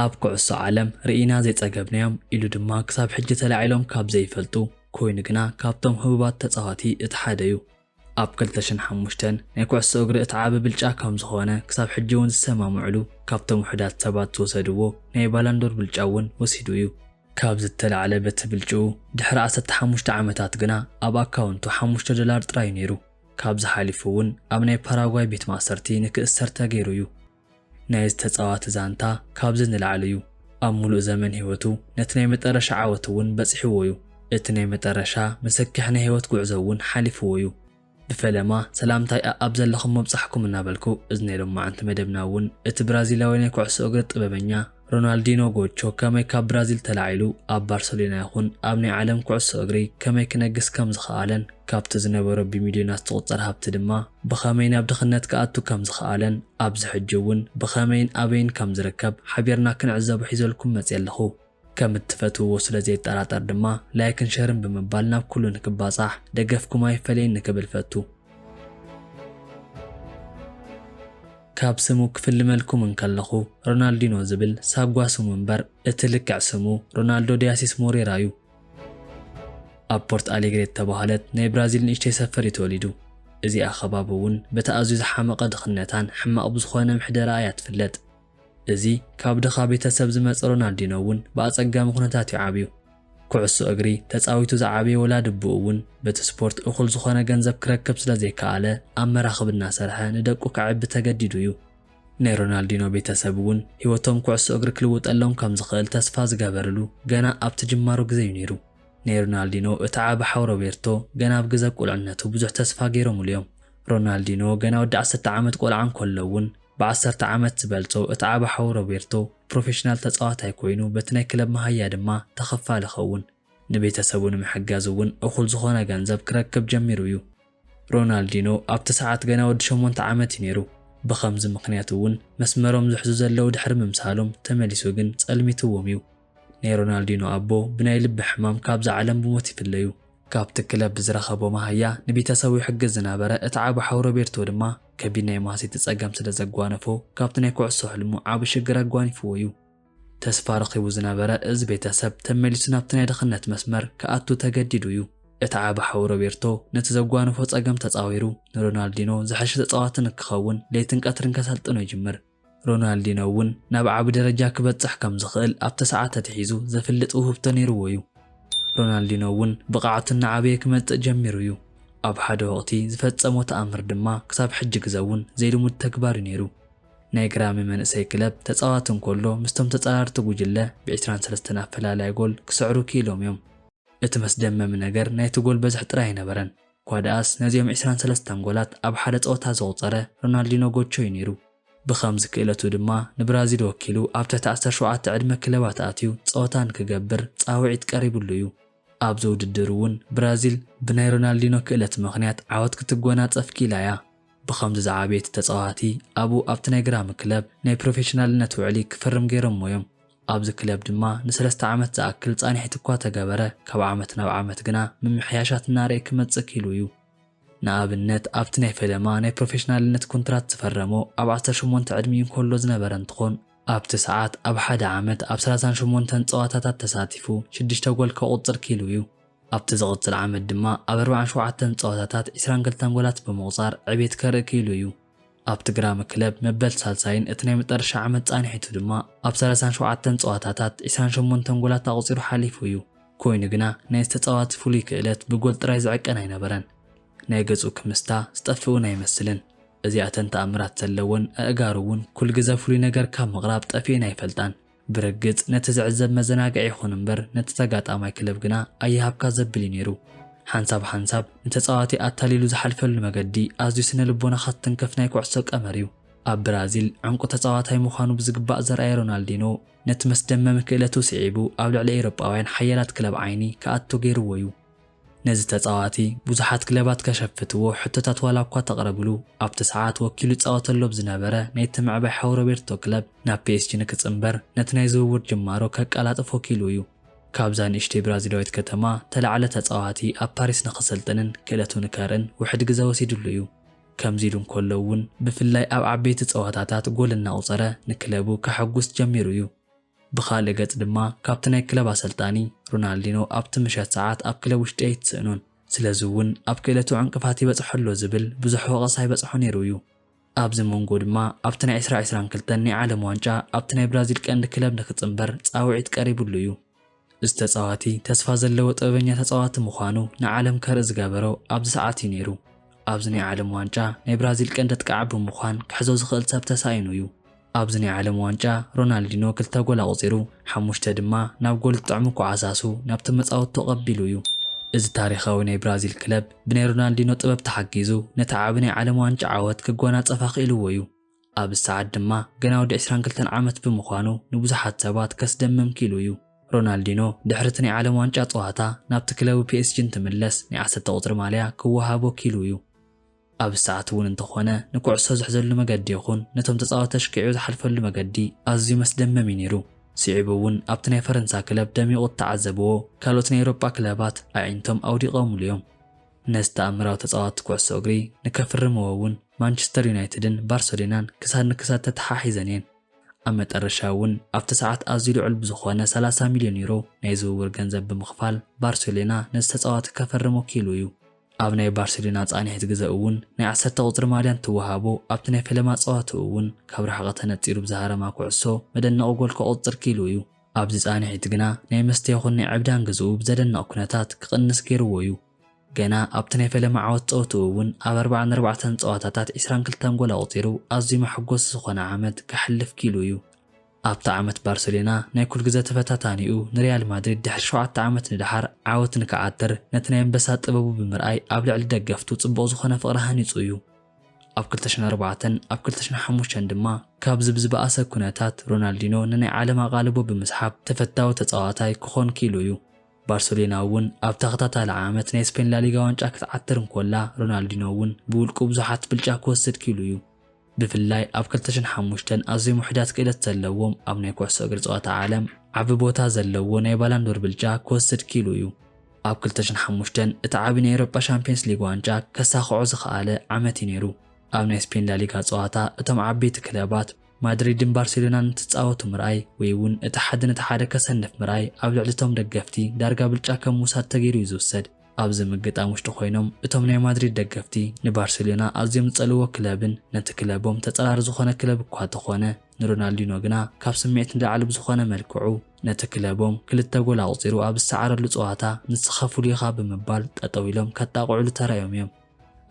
ኣብ ኩዕሶ ዓለም ርኢና ዘይጸገብናዮም ኢሉ ድማ ክሳብ ሕጂ ተላዒሎም ካብ ዘይፈልጡ ኮይኑ ግና ካብቶም ህቡባት ተጻዋቲ እቲ ሓደ እዩ። ኣብ ክልተ ሽሕን ሓሙሽተን ናይ ኩዕሶ እግሪ እቲ ዓቢ ብልጫ ከም ዝኾነ ክሳብ ሕጂ እውን ዝሰማምዕሉ ካብቶም ውሑዳት ሰባት ዝወሰድዎ ናይ ባላንዶር ብልጫ እውን ወሲዱ እዩ። ካብ ዝተላዕለ በቲ ብልጭኡ ድሕሪ ዓሰርተ ሓሙሽተ ዓመታት ግና ኣብ ኣካውንቱ ሓሙሽተ ዶላር ጥራይ ነይሩ። ካብዚ ሓሊፉ እውን ኣብ ናይ ፓራጓይ ቤት ማእሰርቲ ንክእሰር ተገይሩ እዩ። ናይ ዝተጻዋቲ ዛንታ ካብዚ ንላዕሊ እዩ። ኣብ ሙሉእ ዘመን ህይወቱ ነቲ ናይ መጠረሻ ዓወት እውን በጺሕዎ እዩ። እቲ ናይ መጠረሻ መሰኪሕ ናይ ህይወት ጉዕዞ እውን ሓሊፍዎ እዩ። ብፈለማ ሰላምታይ ኣኣብ ዘለኹም መብጻሕኩም እናበልኩ፣ እዚ ናይ ሎማዓንቲ መደብና እውን እቲ ብራዚላዊ ናይ ኩዕሶ እግሪ ጥበበኛ ሮናልዲኖ ጎቾ ከመይ ካብ ብራዚል ተላዒሉ ኣብ ባርሰሎና ይኹን ኣብ ናይ ዓለም ኩዕሶ እግሪ ከመይ ክነግስ ከም ዝኸኣለን ካብቲ ዝነበሮ ብሚልዮናት ዝቑጸር ሃብቲ ድማ ብኸመይ ናብ ድኽነት ክኣቱ ከም ዝኸኣለን ኣብዚ ሕጂ እውን ብኸመይን ኣበይን ከም ዝርከብ ሓቢርና ክንዕዘቡ ሒዘልኩም መጽየ ኣለኹ። ከም እትፈትውዎ ስለ ዘየጠራጠር ድማ ላይክን ሸርን ብምባል ናብ ኩሉ ንክባጻሕ ደገፍኩም ኣይፈለየኒ ክብል ፈቱ። ካብ ስሙ ክፍልመልኩም እንከለኹ ሮናልዲኖ ዝብል ሳጓ ስሙ እምበር እቲ ልክዕ ስሙ ሮናልዶ ዲያሲስ ሞሬራ እዩ። ኣብ ፖርት ኣሌግሬ እተባህለት ናይ ብራዚል ንእሽተይ ሰፈር እዩ ተወሊዱ። እዚኣ ከባቢ እውን በቲ ኣዝዩ ዝሓመቐ ድኽነታን ሕማቕ ብዝኾነ ምሕደራ እያ ትፍለጥ። እዚ ካብ ድኻ ቤተሰብ ዝመጸ ሮናልዲኖ እውን ብኣጸጋሚ ኩነታት እዩ ዓብዩ። ኩዕሶ እግሪ ተጻዊቱ ዝዓበየ ወላዲ ኣቦኡ እውን በቲ ስፖርት እኹል ዝኾነ ገንዘብ ክረክብ ስለ ዘይከኣለ ኣብ መራኽብ እናሰርሐ ንደቁ ከዕቢ ተገዲዱ እዩ። ናይ ሮናልዲኖ ቤተሰብ እውን ህይወቶም ኩዕሶ እግሪ ክልውጠሎም ከም ዝኽእል ተስፋ ዝገበርሉ ገና ኣብቲ ጅማሮ ግዜ እዩ ነይሩ። ናይ ሮናልዲኖ እቲ ዓቢ ሓው ሮቤርቶ ገና ኣብ ግዘ ቁልዕነቱ ብዙሕ ተስፋ ገይሮምሉ እዮም። ሮናልዲኖ ገና ወዲ ዓሰርተ ዓመት ቆልዓ እንከሎ እውን ብዓሰርተ ዓመት ዝበልጾ እቲ ዓቢ ሓው ሮቤርቶ ፕሮፌሽናል ተጻዋታይ ኮይኑ በቲ ናይ ክለብ መሃያ ድማ ተኸፋሊ ኸውን። ንቤተሰቡ ንምሕጋዝ እውን እኹል ዝኾነ ገንዘብ ክረክብ ጀሚሩ እዩ። ሮናልዲኖ ኣብቲ ሰዓት ገና ወዲ ሸሞንተ ዓመት እዩ ነይሩ። ብኸምዚ ምኽንያት እውን መስመሮም ዝሕዙ ዘለዉ ድሕሪ ምምሳሎም ተመሊሱ ግን ጸልሚትዎም እዩ። ናይ ሮናልዲኖ ኣቦ ብናይ ልቢ ሕማም ካብዛ ዓለም ብሞት ይፍለዩ። ካብቲ ክለብ ብዝረኸቦ መሃያ ንቤተሰቡ ይሕግዝ ዝነበረ እቲ ዓቢ ሓው ሮቤርቶ ድማ ከቢድ ናይ ማህሰይቲ ጸገም ስለ ዘጓነፎ ካብቲ ናይ ኩዕሶ ሕልሙ ዓቢ ሽግር ኣጓኒፍዎ እዩ። ተስፋ ረኺቡ ዝነበረ እዚ ቤተሰብ ተመሊሱ ናብቲ ናይ ድኽነት መስመር ክኣቱ ተገዲዱ እዩ። እቲ ዓቢ ሓው ሮቤርቶ ነቲ ዘጓነፎ ጸገም ተጻዊሩ ንሮናልዲኖ ዝሐሸ ተጻዋቲ ንክኸውን ለይትን ቀትርን ከሰልጥኖ ይጅምር። ሮናልዲኖ እውን ናብ ዓቢ ደረጃ ክበጽሕ ከም ዝኽእል ኣብቲ ሰዓት ተትሒዙ ዘፍልጥ ውህብቶ ነይርዎ እዩ። ሮናልዲኖ እውን ብቕዓቱ እናዓበየ ክመጽእ ጀሚሩ እዩ። ኣብ ሓደ ወቕቲ ዝፈጸሞ ተኣምር ድማ ክሳብ ሕጂ ግዘ እውን ዘይልሙድ ተግባር እዩ ነይሩ። ናይ ግራሚ መንእሰይ ክለብ ተጻዋቲ እንከሎ ምስቶም ተጻራርቲ ጉጅለ ብዒስራን ሰለስተን ኣፈላላይ ጎል ክስዕሩ ክኢሎም እዮም። እቲ መስደመሚ ነገር ናይቲ ጎል በዝሒ ጥራይ ኣይነበረን። እኳ ደኣስ ነዚኦም ዒስራን ሰለስተን ጎላት ኣብ ሓደ ጸወታ ዘቑጸረ ሮናልዲኖ ጎቾ እዩ ነይሩ። ብኸምዚ ክእለቱ ድማ ንብራዚል ወኪሉ ኣብ ትሕቲ ዓሰርተ ሸውዓተ ዕድመ ክለባት ኣትዩ ጸወታ ንክገብር ጻውዒት ቀሪብሉ እዩ። ኣብዚ ውድድር እውን ብራዚል ብናይ ሮናልዲኖ ክእለት ምኽንያት ዓወት ክትጎናጸፍ ክኢላ እያ። ብኸምዚ ዝዓበየ እቲ ተጻዋቲ ኣብኡ ኣብቲ ናይ ግራሚ ክለብ ናይ ፕሮፌሽናልነት ውዕሊ ክፍርም ገይሮምዎ እዮም። ኣብዚ ክለብ ድማ ንሰለስተ ዓመት ዝኣክል ጻንሒት እኳ ተገበረ፣ ካብ ዓመት ናብ ዓመት ግና ምምሕያሻት እናርኤ ክመጽእ ክኢሉ እዩ። ንኣብነት ኣብቲ ናይ ፈለማ ናይ ፕሮፌሽናልነት ኮንትራት ዝፈረሞ ኣብ ዓሰርተ ሸሞንተ ዕድሚኡ እንከሎ ዝነበረ እንትኾን ኣብቲ ሰዓት ኣብ ሓደ ዓመት ኣብ ሰላሳን ሸሞንተን ጸዋታታት ተሳቲፉ ሽዱሽተ ጎል ከቑጽር ክኢሉ እዩ። ኣብቲ ዝቕጽል ዓመት ድማ ኣብ ኣርባዓን ሸውዓተን ጸዋታታት ዒስራን ክልተን ጎላት ብምቑጻር ዕቤት ከርኢ ክኢሉ እዩ። ኣብቲ ግራሚ ክለብ መበል ሳልሳይን እቲ ናይ መጠረሻ ዓመት ጻንሒቱ ድማ ኣብ ሰላሳን ሸውዓተን ጸዋታታት ዒስራን ሸሞንተን ጎላት ኣቑጺሩ ሓሊፉ እዩ። ኮይኑ ግና ናይ ዝተጻዋቲ ፍሉይ ክእለት ብጎል ጥራይ ዝዕቀን ኣይነበረን። ናይ ገጹ ክምስታ ዝጠፍእ እውን ኣይመስልን። እዚኣተን ተኣምራት ዘለወን ኣእጋሩ እውን ኩል ግዘ ፍሉይ ነገር ካብ ምቕራብ ጠፊኤን ኣይፈልጣን። ብርግጽ ነቲ ዝዕዘብ መዘናግዒ ይኹን እምበር ነቲ ተጋጣማይ ክለብ ግና ኣይሃብካ ዘብል እዩ ነይሩ። ሓንሳብ ሓንሳብ ንተጻዋቲ ኣታሊሉ ዝሓልፈሉ መገዲ ኣዝዩ ስነ ልቦናኻ ዝትንክፍ ናይ ኩዕሶ ቀመር እዩ። ኣብ ብራዚል ዕንቁ ተጻዋታይ ምዃኑ ብዝግባእ ዘርኣየ ሮናልዲኖ ነቲ መስደመሚ ክእለቱ ስዒቡ ኣብ ልዕሊ ኤውሮጳውያን ሓያላት ክለብ ዓይኒ ክኣቱ ገይርዎ እዩ። ነዚ ተጻዋቲ ብዙሓት ክለባት ከሸፍትዎ ሕቶታት ዋላ እኳ ተቕረብሉ፣ ኣብቲ ሰዓት ወኪሉ ይጻወተሉ ኣብ ዝነበረ ናይቲ ምዕባይ ሓው ሮቤርቶ ክለብ ናብ ፒ ኤስ ጂ ንክጽንበር ነቲ ናይ ዝውውር ጅማሮ ከቀላጥፎ ክኢሉ እዩ። ካብዛ ንእሽተይ ብራዚላዊት ከተማ ተላዕለ ተጻዋቲ ኣብ ፓሪስ ንኽሰልጥንን ክእለቱ ንከርእን ውሕድ ግዘ ወሲድሉ እዩ። ከምዚ ኢሉ እንከሎ እውን ብፍላይ ኣብ ዓበይቲ ጸዋታታት ጎል እናቑጸረ ንክለቡ ከሐጉስ ጀሚሩ እዩ። ብኻልእ ገጽ ድማ ካብቲ ናይ ክለብ ኣሰልጣኒ፣ ሮናልዲኖ ኣብቲ ምሸት ሰዓት ኣብ ክለብ ውሽጢ ኣይትስእኑን፣ ስለዚ እውን ኣብ ክእለቱ ዕንቅፋት ይበጽሖ ኣሎ ዝብል ብዙሕ ወቐሳ ይበጽሖ ነይሩ እዩ። ኣብዚ መንጎ ድማ ኣብቲ ናይ ዕስራ ዕስራን ክልተን ናይ ዓለም ዋንጫ ኣብቲ ናይ ብራዚል ቀንዲ ክለብ ንክጽንበር ጻውዒት ቀሪቡሉ እዩ። እዚ ተጻዋቲ ተስፋ ዘለዎ ጥበበኛ ተጻዋቲ ምዃኑ ንዓለም ከርኢ ዝገበሮ ኣብዚ ሰዓት እዩ ነይሩ። ኣብዚ ናይ ዓለም ዋንጫ ናይ ብራዚል ቀንዲ ኣጥቃዒ ብምዃን ክሕዞ ዝኽእል ሰብ ተሳኢኑ እዩ። ኣብዚ ናይ ዓለም ዋንጫ ሮናልዲኖ ክልተ ጎል ኣቑጺሩ፣ ሓሙሽተ ድማ ናብ ጎል ዝጥዕሙ ኳዓሳሱ ናብቲ መጻወቱ ቀቢሉ እዩ። እዚ ታሪኻዊ ናይ ብራዚል ክለብ ብናይ ሮናልዲኖ ጥበብ ተሓጊዙ ነቲ ዓቢ ናይ ዓለም ዋንጫ ዓወት ክጎናጸፋ ክኢልዎ እዩ። ኣብዚ ሰዓት ድማ ገና ወዲ ዕስራን ክልተን ዓመት ብምዃኑ ንብዙሓት ሰባት ከስደምም ክኢሉ እዩ። ሮናልዲኖ ድሕሪ እቲ ናይ ዓለም ዋንጫ ጸዋታ ናብቲ ክለቡ ፒ ኤስ ጂ እንትምለስ ናይ ዓሰርተ ቁጽሪ ማልያ ክወሃቦ ክኢሉ እዩ። ኣብዚ ሰዓት እውን እንተኾነ ንኩዕሶ ዝሕዘሉ መገዲ ይኹን ነቶም ተጻወቲ ኣሽኪዑ ዝሓልፈሉ መገዲ ኣዝዩ መስደመም እዩ ነይሩ። ስዒቡ እውን ኣብቲ ናይ ፈረንሳ ክለብ ደሚቑ እተዓዘብዎ ካልኦት ናይ ኤውሮጳ ክለባት ኣዒንቶም ኣውዲቖምሉ እዮም። ነዚ ተኣምራዊ ተጻዋቲ ኩዕሶ እግሪ ንከፍርምዎ እውን ማንቸስተር ዩናይትድን ባርሰሎናን ክሳድ ንክሳድ ተተሓሒዘን እየን። ኣብ መጠረሻ እውን ኣብቲ ሰዓት ኣዝዩ ልዑል ብዝኾነ ሰላሳ ሚልዮን ዩሮ ናይ ዝውውር ገንዘብ ብምኽፋል ባርሰሎና ነዚ ተጻዋቲ ከፈርሞ ክኢሉ እዩ። ኣብ ናይ ባርሰሎና ጻንሒት ግዘ እውን ናይ ዓሰርተ ቁጽሪ ማልያ እንትወሃቦ ኣብቲ ናይ ፈለማ ጸዋትኡ እውን ካብ ርሕቐት ተነጺሩ ብዝሃረማ ኩዕሶ መደነቒ ጎል ከቑጽር ክኢሉ እዩ። ኣብዚ ጻንሒት ግና ናይ መስተ ይኹን ናይ ዕብዳን ግዝኡ ብዘደንቕ ኩነታት ክቕንስ ገይርዎ እዩ። ገና ኣብቲ ናይ ፈለማ ዓወት ጸወትኡ እውን ኣብ ኣርባዓን ኣርባዕተን ጸዋታታት ዕስራን ክልተን ጎል ኣቑጺሩ ኣዝዩ መሐጎሲ ዝኾነ ዓመት ከሕልፍ ክኢሉ እዩ። ኣብቲ ዓመት ባርሰሎና ናይ ኩል ግዘ ተፈታታኒኡ ንሪያል ማድሪድ ድሕሪ ሸውዓተ ዓመት ንደሓር ዓወት ንክዓትር ነቲ ናይ ኣንበሳ ጥበቡ ብምርኣይ ኣብ ልዕሊ ደገፍቱ ጽቡቕ ዝኾነ ፍቕሪ ሃኒጹ እዩ። ኣብ ክልተ ሽሕን ኣርባዕተን ኣብ ክልተ ሽሕን ሓሙሽተን ድማ ካብዚ ብዝበኣሰ ኩነታት ሮናልዲኖ ንናይ ዓለም ኣቓልቦ ብምስሓብ ተፈታዊ ተጻዋታይ ክኾን ክኢሉ እዩ። ባርሰሎና እውን ኣብ ተኸታታሊ ዓመት ናይ ስፔን ላሊጋ ዋንጫ ክትዓትር እንኮላ ሮናልዲኖ እውን ብውልቁ ብዙሓት ብልጫ ክወስድ ክኢሉ እዩ። ብፍላይ ኣብ ክልተ ሽሕን ሓሙሽተን ኣዝዮም ውሑዳት ክእለት ዘለዎም ኣብ ናይ ኩዕሶ እግሪ ጸወታ ዓለም ዓቢ ቦታ ዘለዎ ናይ ባላንዶር ብልጫ ክወስድ ክኢሉ እዩ። ኣብ ክልተ ሽሕን ሓሙሽተን እቲ ዓቢ ናይ ኤውሮጳ ሻምፒየንስ ሊግ ዋንጫ ከሳኽዖ ዝኸኣለ ዓመት እዩ ነይሩ። ኣብ ናይ ስፔን ላሊጋ ጸዋታ እቶም ዓበይቲ ክለባት ማድሪድን ባርሴሎናን እንትጻወቱ ምርኣይ ወይ እውን እቲ ሓደ ነቲ ሓደ ከሰንፍ ምርኣይ ኣብ ልዕሊ እቶም ደገፍቲ ዳርጋ ብልጫ ከም ምውሳድ ተገይሩ እዩ ዝውሰድ። ኣብዚ ምግጣም ውሽጢ ኮይኖም እቶም ናይ ማድሪድ ደገፍቲ ንባርሴሎና ኣዝዮም ዝጸልዎ ክለብን ነቲ ክለቦም ተጸራሪ ዝኾነ ክለብ እኳ ተኾነ ንሮናልዲኖ ግና ካብ ስምዒት ንላዕሊ ብዝኾነ መልክዑ ነቲ ክለቦም ክልተ ጎል ኣቑጺሩ ኣብ ዝሰዓረሉ ጸዋታ ንስኻ ፍሉይ ኢኻ ብምባል ጠጠው ኢሎም ከጣቕዕሉ ተራእዮም እዮም።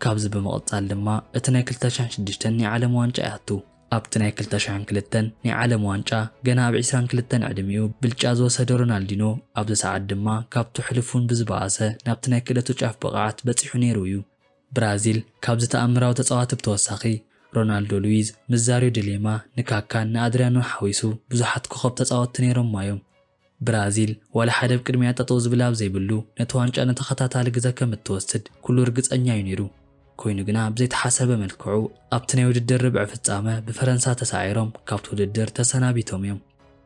ካብዚ ብምቕጻል ድማ እቲ ናይ ክልተ ሽሕን ሽዱሽተን ናይ ዓለም ዋንጫ ይኣቱ። ኣብቲ ናይ ክልተ ሽሕን ክልተን ናይ ዓለም ዋንጫ ገና ኣብ ዕስራን ክልተን ዕድሚኡ ብልጫ ዝወሰደ ሮናልዲኖ ኣብዚ ሰዓት ድማ ካብቲ ሕሉፉን ብዝበኣሰ ናብቲ ናይ ክእለቱ ጫፍ ብቕዓት በጺሑ ነይሩ እዩ። ብራዚል ካብዚ ተኣምራዊ ተጻዋቲ ብተወሳኺ ሮናልዶ ሉዊዝ ምስ ዛርዮ ድሌማ ንካካን ንኣድሪያኖን ሓዊሱ ብዙሓት ኮኸብ ተጻወትቲ ነይሮማ እዮም። ብራዚል ዋላ ሓደ ኣብ ቅድሚኣ ጠጠው ዝብል ኣብ ዘይብሉ ነቲ ዋንጫ ንተኸታታሊ ግዘ ከም እትወስድ ኩሉ ርግጸኛ እዩ ነይሩ። ኮይኑ ግና ብዘይተሓሰበ መልክዑ ኣብቲ ናይ ውድድር ርብዒ ፍጻመ ብፈረንሳ ተሳዒሮም ካብቲ ውድድር ተሰናቢቶም እዮም።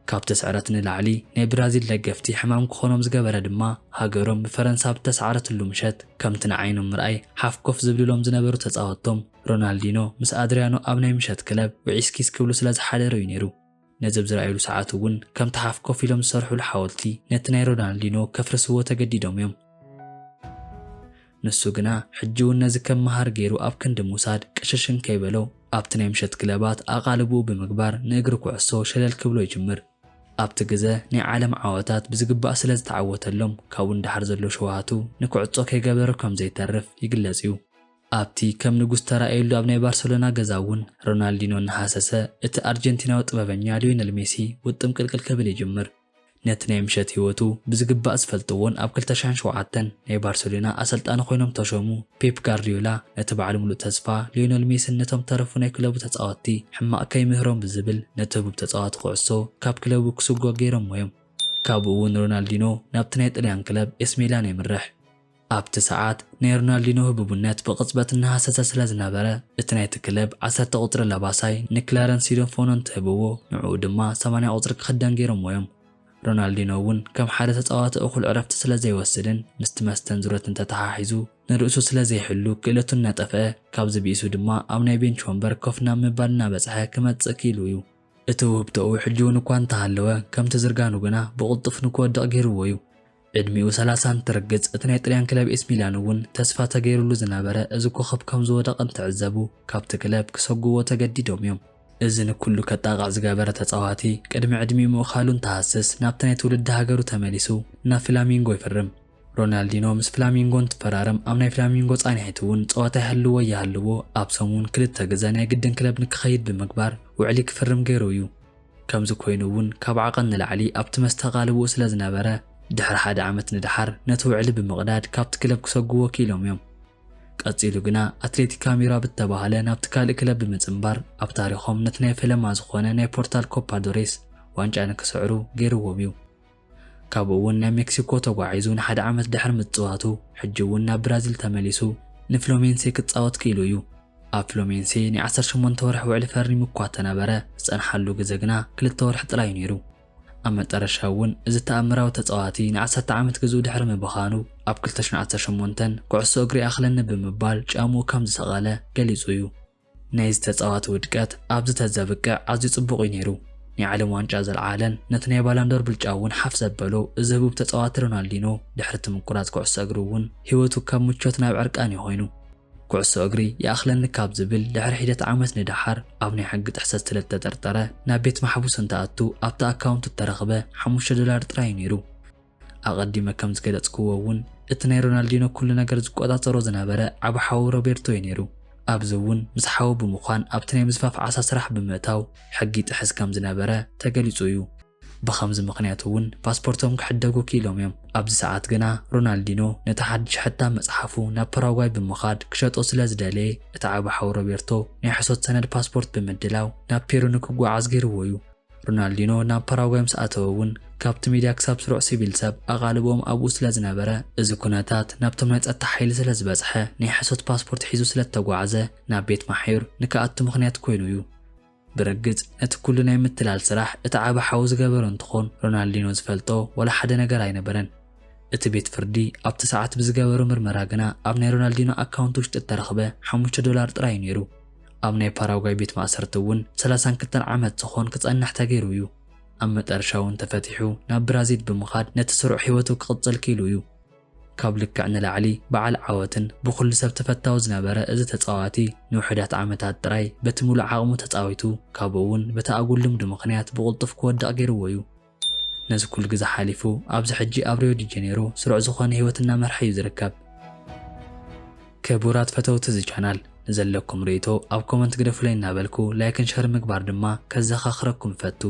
ካብቲ ስዕረት ንላዕሊ ናይ ብራዚል ደገፍቲ ሕማም ክኾኖም ዝገበረ ድማ ሃገሮም ብፈረንሳ ብተሳዕረትሉ ምሸት ከምቲ ንዓይኖም ምርኣይ ሓፍ ኮፍ ዝብልሎም ዝነበሩ ተጻወትቶም ሮናልዲኖ ምስ ኣድሪያኖ ኣብ ናይ ምሸት ክለብ ውዒስኪስ ክብሉ ስለ ዝሓደሩ እዩ ነይሩ። ነዚ ኣብ ዝረኣዩሉ ሰዓት እውን ከምቲ ሓፍ ኮፍ ኢሎም ዝሰርሑሉ ሓወልቲ ነቲ ናይ ሮናልዲኖ ከፍርስዎ ተገዲዶም እዮም። ንሱ ግና ሕጂ እውን ነዚ ከም መሃር ገይሩ ኣብ ክንዲ ምውሳድ ቅሽሽ እንከይበሎ ኣብቲ ናይ ምሸት ክለባት ኣቓልቦኡ ብምግባር ንእግሪ ኩዕሶ ሸለል ክብሎ ይጅምር። ኣብቲ ግዘ ናይ ዓለም ዓወታት ብዝግባእ ስለ ዝተዓወተሎም ካብኡ ንደሓር ዘሎ ሸውሃቱ ንክዕጾ ከይገበረ ከም ዘይተርፍ ይግለጽ እዩ። ኣብቲ ከም ንጉስ ተራእየሉ ኣብ ናይ ባርሰሎና ገዛ እውን ሮናልዲኖ እናሃሰሰ እቲ ኣርጀንቲናዊ ጥበበኛ ሊዮነል ሜሲ ውጥም ቅልቅል ክብል ይጅምር። ነቲ ናይ ምሸት ህይወቱ ብዝግባእ ዝፈልጥዎን ኣብ ክልተ ሽሕን ሸውዓተን ናይ ባርሰሎና ኣሰልጣኒ ኮይኖም ተሾሙ ፔፕ ጋርዲዮላ ነቲ በዓል ሙሉእ ተስፋ ሊዮነል ሜስን ነቶም ተረፉ ናይ ክለቡ ተጻወትቲ ሕማቕ ከይምህሮም ብዝብል ነቲ ህቡብ ተጻዋቲ ኩዕሶ ካብ ክለቡ ክስጎ ገይሮሞ እዮም። ካብኡ እውን ሮናልዲኖ ናብቲ ናይ ጥልያን ክለብ ኤስ ሚላን የምርሕ። ኣብቲ ሰዓት ናይ ሮናልዲኖ ህቡብነት ብቕጽበት እናሃሰሰ ስለ ዝነበረ እቲ ናይቲ ክለብ ዓሰርተ ቁጽሪ ለባሳይ ንክላረንስ ሲዶፎኖ እንትህብዎ ንዕኡ ድማ ሰማንያ ቁጽሪ ክኽደን ገይሮሞ እዮም። ሮናልዲኖ እውን ከም ሓደ ተጻዋቲ እኹል ዕረፍቲ ስለ ዘይወስድን ምስቲ መስተን ዙረትን ተተሓሒዙ ንርእሱ ስለ ዘይሕሉ ክእለቱ እናጠፍአ ካብዚ ብኢሱ ድማ ኣብ ናይ ቤንች ወንበር ኮፍ ናብ ምባል እናበጽሐ ክመጽእ ክኢሉ እዩ። እቲ ውህብቶኡ ሕጂ እውን እኳ እንተሃለወ፣ ከምቲ ዝርጋኑ ግና ብቕልጡፍ ንክወድቕ ገይርዎ እዩ። ዕድሚኡ ሰላሳ እንትርግጽ፣ እቲ ናይ ጥልያን ክለብ ኤስ ሚላን እውን ተስፋ ተገይሩሉ ዝነበረ እዚ ኮኸብ ከም ዝወደቐ እንትዕዘቡ፣ ካብቲ ክለብ ክሰጉዎ ተገዲዶም እዮም። እዚ ንኩሉ ከጣቕዕ ዝገበረ ተጻዋቲ፣ ቅድሚ ዕድሚኡ ምእኻሉ እንተሃስስ፣ ናብቲ ናይ ትውልዲ ሃገሩ ተመሊሱ ናብ ፍላሚንጎ ይፍርም። ሮናልዲኖ ምስ ፍላሚንጎ እንትፈራረም፣ ኣብ ናይ ፍላሚንጎ ጻንሒት እውን ጸወታ ይሃልዎ ይሃልዎ ኣብ ሰሙን ክልተ ግዘ ናይ ግድን ክለብ ንክኸይድ ብምግባር ውዕሊ ክፍርም ገይሩ እዩ። ከምዚ ኮይኑ እውን ካብ ዓቐን ንላዕሊ ኣብቲ መስተ ቃልብኡ ስለ ዝነበረ፣ ድሕሪ ሓደ ዓመት ንደሓር ነቲ ውዕሊ ብምቕዳድ ካብቲ ክለብ ክሰጉዎ ክኢሎም እዮም። ቀጺሉ ግና ኣትሌቲካ ሚራ ብተባህለ ናብቲ ካልእ ክለብ ብምጽንባር ኣብ ታሪኾም ነቲ ናይ ፈለማ ዝኾነ ናይ ፖርታል ኮፓ ዶሬስ ዋንጫ ንክስዕሩ ገይርዎም እዩ። ካብኡ እውን ናብ ሜክሲኮ ተጓዒዙ ንሓደ ዓመት ድሕሪ ምጽዋቱ፣ ሕጂ እውን ናብ ብራዚል ተመሊሱ ንፍሎሜንሴ ክጻወት ክኢሉ እዩ። ኣብ ፍሎሜንሴ ናይ ዓሰርተ ሸሞንተ ወርሒ ውዕሊ ፈሪሙ እኳ ተነበረ፣ ዝጸንሓሉ ግዘ ግና ክልተ ወርሒ ጥራይ እዩ ነይሩ። ኣብ መጠረሻ እውን እዚ ተኣምራዊ ተጻዋቲ ንዓሰርተ ዓመት ግዝኡ ድሕሪ ምብኻኑ፣ ኣብ ክልተ ሽሕን ዓሰርተ ሸሞንተን ኩዕሶ እግሪ ይኣኽለኒ ብምባል ጫምኡ ከም ዝሰቐለ ገሊጹ እዩ። ናይዚ ተጻዋቲ ውድቀት ኣብዚ ተዘብቅዕ ኣዝዩ ጽቡቕ እዩ ነይሩ። ናይ ዓለም ዋንጫ ዘልዓለን ነቲ ናይ ባላንዶር ብልጫ እውን ሓፍ ዘበሎ እዚ ህቡብ ተጻዋቲ ሮናልዲኖ፣ ድሕሪ እቲ ምቁራጽ ኩዕሶ እግሪ እውን ህይወቱ ካብ ምቾት ናብ ዕርቃን እዩ ኮይኑ። ኩዕሶ እግሪ ይኣኽለኒ ካብ ዝብል ድሕሪ ሒደት ዓመት ንደሓር፣ ኣብ ናይ ሕጊ ጥሕሰት ስለ ዝተጠርጠረ ናብ ቤት ማሕቡስ እንትኣቱ፣ ኣብቲ ኣካውንቱ እተረኽበ ሓሙሽተ ዶላር ጥራይ እዩ ነይሩ። ኣቐዲመ ከም ዝገለጽክዎ እውን፣ እቲ ናይ ሮናልዲኖ ኩሉ ነገር ዝቆጻጸሮ ዝነበረ ዓቢ ሓዉ ሮቤርቶ እዩ ነይሩ። ኣብዚ እውን ምስ ሓዉ ብምዃን ኣብቲ ናይ ምስፋፍ ዓሳ ስራሕ ብምእታው ሕጊ ይጥሕስ ከም ዝነበረ ተገሊጹ እዩ። ብኸምዚ ምኽንያት እውን ፓስፖርቶም ክሕደጉ ክኢሎም እዮም። ኣብዚ ሰዓት ግና ሮናልዲኖ ነቲ ሓድሽ ሕታም መጽሓፉ ናብ ፓራጓይ ብምኻድ ክሸጦ ስለ ዝደለየ፣ እቲ ዓቢ ሓዉ ሮቤርቶ ናይ ሕሶት ሰነድ ፓስፖርት ብምድላው ናብ ፔሩ ንክጓዓዝ ገይርዎ እዩ። ሮናልዲኖ ናብ ፓራጓይ ምስ ኣተወ እውን፣ ካብቲ ሚድያ ክሳብ ስሩዕ ሲቪል ሰብ ኣቓልቦኦም ኣብኡ ስለ ዝነበረ፣ እዚ ኩነታት ናብቶም ናይ ጸጥታ ሓይሊ ስለ ዝበጽሐ፣ ናይ ሕሶት ፓስፖርት ሒዙ ስለ እተጓዕዘ፣ ናብ ቤት ማሕዩር ንክኣቱ ምኽንያት ኮይኑ እዩ። ብርግጽ፣ ነቲ ኩሉ ናይ ምትላል ስራሕ እቲ ዓቢ ሓዉ ዝገበሮ እንትኾን፣ ሮናልዲኖ ዝፈልጦ ወላ ሓደ ነገር ኣይነበረን። እቲ ቤት ፍርዲ ኣብቲ ሰዓት ብዝገበሮ ምርመራ ግና፣ ኣብ ናይ ሮናልዲኖ ኣካውንት ውሽጢ እተረኽበ ሓሙሽተ ዶላር ጥራይ እዩ ነይሩ። ኣብ ናይ ፓራጓይ ቤት ማእሰርቲ እውን ሰላሳን ክልተን ዓመት ዝኾን ክጸንሕ ተገይሩ እዩ። ኣብ መጠረሻ እውን ተፈቲሑ ናብ ብራዚል ብምኻድ ነቲ ስሩዕ ህይወቱ ክቕጽል ክኢሉ እዩ። ካብ ልክዕ ንላዕሊ በዓል ዓወትን ብኹሉ ሰብ ተፈታዊ ዝነበረ እዚ ተጻዋቲ፣ ንውሑዳት ዓመታት ጥራይ በቲ ሙሉእ ዓቕሙ ተጻዊቱ፣ ካብኡ እውን በቲ ኣጉል ልምዱ ምኽንያት ብቕልጡፍ ክወድቕ ገይርዎ እዩ። ነዚ ኩሉ ግዜ ሓሊፉ፣ ኣብዚ ሕጂ ኣብ ሪዮ ዲ ጀኔሮ ስሩዕ ዝኾነ ህይወት እናመርሐ እዩ ዝርከብ። ክቡራት ፈተውቲ እዚ ቻናል፣ ንዘለኩም ርእይቶ ኣብ ኮመንት ግደፉለይ እናበልኩ፣ ላይክን ሸር ምግባር ድማ ከዘኻኽረኩም እፈቱ።